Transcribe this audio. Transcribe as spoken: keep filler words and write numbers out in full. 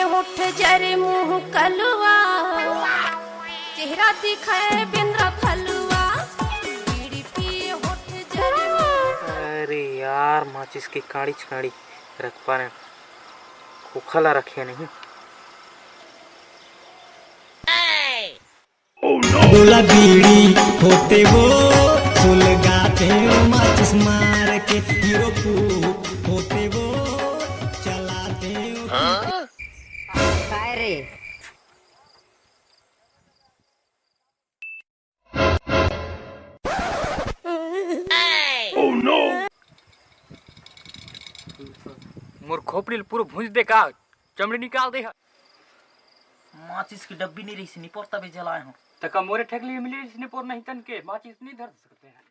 होठ जरे मुंह कलुआ, चेहरा दिखाए बिंद्रा फलुआ, बीड़ी पिए होठ जरे मुंह। अरे यार, माचिस के काड़ी छाड़ी रख पा रहे, खोखा ला रखे नहीं। गोला बीड़ी होते वो सुलगाते हो, माचिस मार के हीरो पूत होते वो चलाते हो। काय रे? मोर खोपड़ी ल पूरा भूंज दे का, चमड़ी निकाल दे ह। माचिस की डब्बी नहीं रही, निपोर तबे जलाए हो। त का मोरे ठेक लिए मिले निपोर नहीं तन के माचिस नहीं धर सकते हैं।